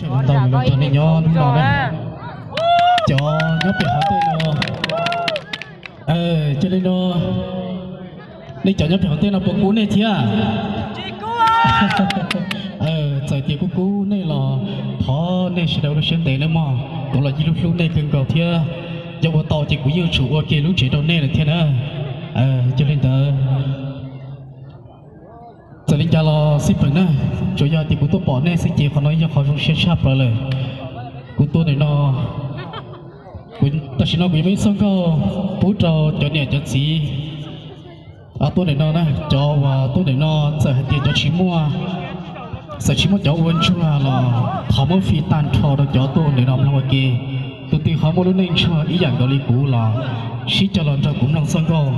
Ntau tus nej nyob hnub no na, cov nyob pem hauv tej no, cia li no, nej cov nyob pem hauv tej no puas kub nej thiab? Txawm tias kuv kub nej los thov nej sawv daws ua lub siab ntev nawb mog, kuv los yeej hlub hlub nej kawg nkaus thiab. Yog ua tau ces kuv yeej yuav tsum ua kiag lub tsev rau nej lawm thiab na. Cia li ntawd, txawm li cas los xij peem na, tsuas yog tias kuv tuaj pom nej xwb ces qhov no yog qhov zoo siab tshaj plaws lawm. Kuv tuaj ntawm no, tam sim no kuv yuav muaj ib txoj nkauj pub rau cov niam cov txiv tuaj ntawm no na, cov uas tuaj ntawm no txawm hais tias cov tsis muaj, txawm tsis muaj cov ua ntsuag los thov muab fij tag nrho rau cov tuaj ntawm no mloog ua ke. Tus twg ho muaj lub neej ntsuag ib yam nkaus li kuv los sib cog los nrog kuv mloog txoj nkauj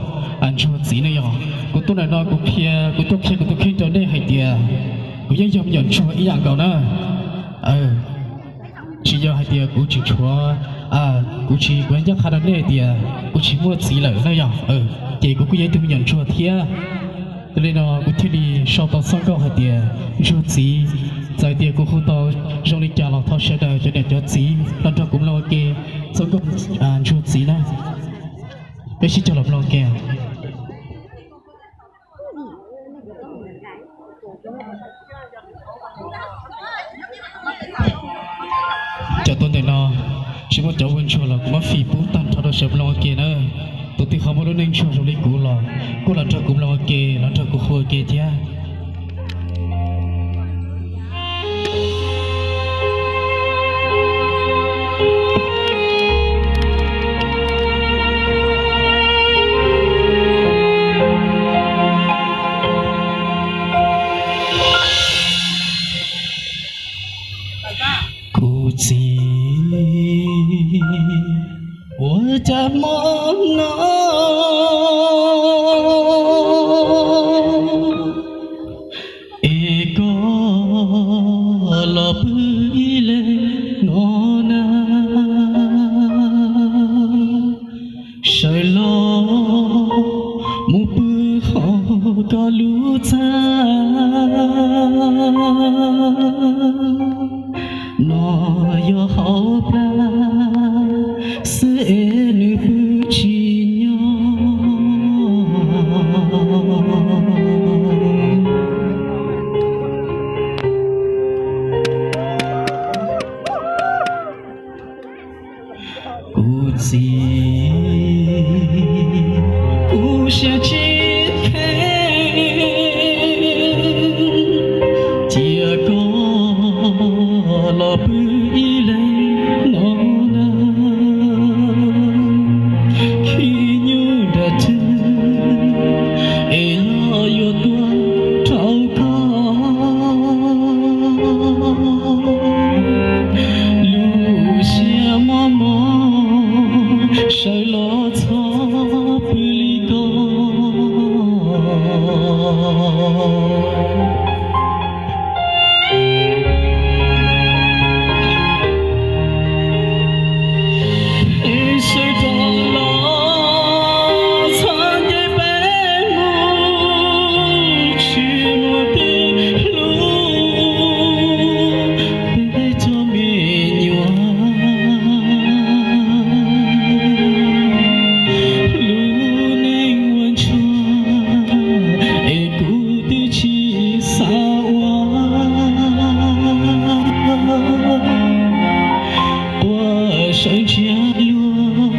ntsuag txiv ne yog. Kuv tuaj ntawm no kuv qhia, kuv tuaj qhia kuv tus kheej rau nej hais tias kuv yeej yog me nyuam ntsuag ib yam nkaus na. Tsis yog hais tias kuv tseem tshuav, kuv tsis, kuv ncaj qha rau nej tias kuv tsis muaj txiv lawm na yog, ces kuv kuj yog ib tug me nyuam ntsuag thiab. Yog li no kuv thiaj li sau tau txoj nkauj hais tias ntsuag txiv. Txawm tias kuv hu tau zoo li cas los thov sawv daws cov niam cov txiv los nrog kuv mloog ua ke txoj nkauj ntsuag txiv na. Peb sib cog los mloog ua ke. Cov tuaj ntawm no tsis muaj cov ua ntsuag los kuv muab fij pub tag nrho rau sawv mloog ua ke na. Tus twg ho muaj lub neej ntsuag zoo li kuv los kuj los nrog kuv mloog ua ke, los nrog kuv hu ua ke thiab. Kuv txiv, ua cas hmo no es koj los pw ib leeg no na? Sawv los mus pw hauv koj lub txaj. No yog hauv plag xwb es nws pw tsis nyob. Kuv txiv, kuv siab tsis kheev, cia koj los pw ib leeg no na. Khib nyuj nram twg es los yuav tuaj rau koj. Lub siab mob mob sawv los txhob pw li ko. Es sawv rov los txhob nce peb mus, tsis muaj tus hlub peb cov me nyuam. Lub neej ua ntsuag es kuv twb tsis xav ua. Puas sawv ntsiag luag,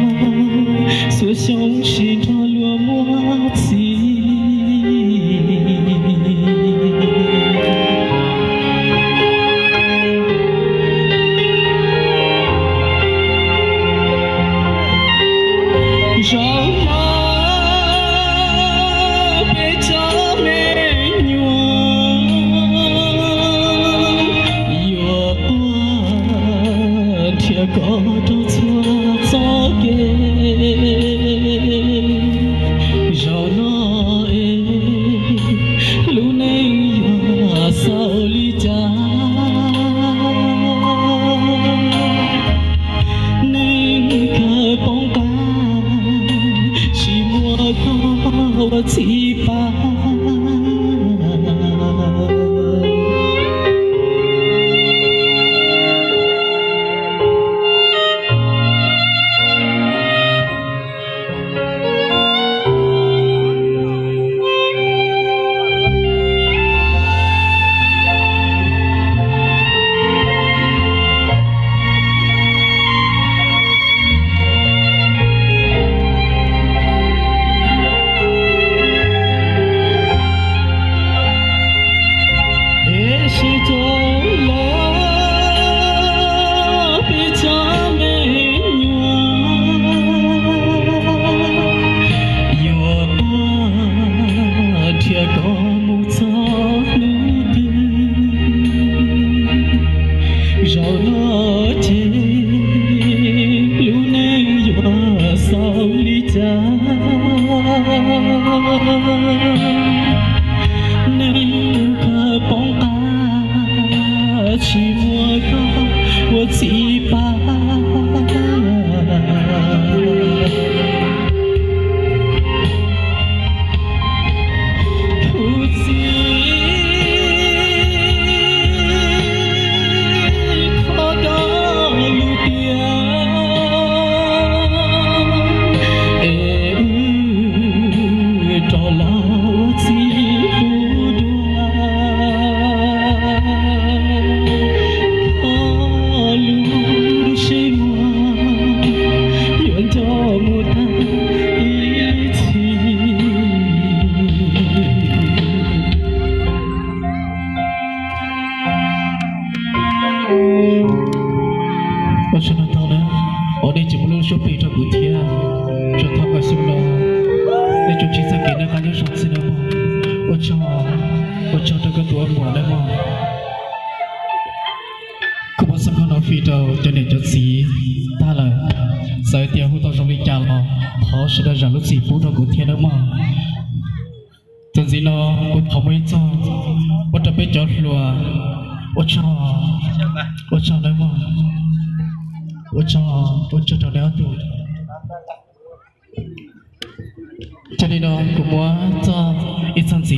xuas xyoob sis nrog luag muab txiv. Zaum no peb cov me nyuam yuav quaj nrhiav koj rau txhua txoj kev. Zaum no es lub neej yuav xaus li cas? Neeg kawg poob qab, tsis muaj koj ua txiv pab. Zaum no ces lub neej yuav xaus li cas? Neeg kawg poob qab, tsis muaj koj ua txim pab. Tus txiv qhov cov lus tias es wb rov los ua txij ua dua, qhov lus sib muag yuav nco mus tag ib txhis. Ua tsaug no tau na, uas nej tseem muaj lub suab plig rau kuv thiab. Tsuas thov kom xyoo no nej tsuas ntsib txoj kev noj qab nyob zoo xwb nawb mog. Ua tsaug, ua tsaug rau koj tus ua muam nawb mog. Kuv muab xab nkauj no fij rau cov niam cov txiv tag lawm, txawm tias hu tau zoo li cas los thov sawv daws zam lub txim pub rau kuv thiab nawb mog. Txuas ntxiv no kuv thov muaj ib txoj ua rau peb cov hluas. Ua tsaug, ua tsaug nawb mog. Ua tsaug, ua tsaug rau nej ob tug. Yog li no kuv muab txoj, ib txoj ntxiv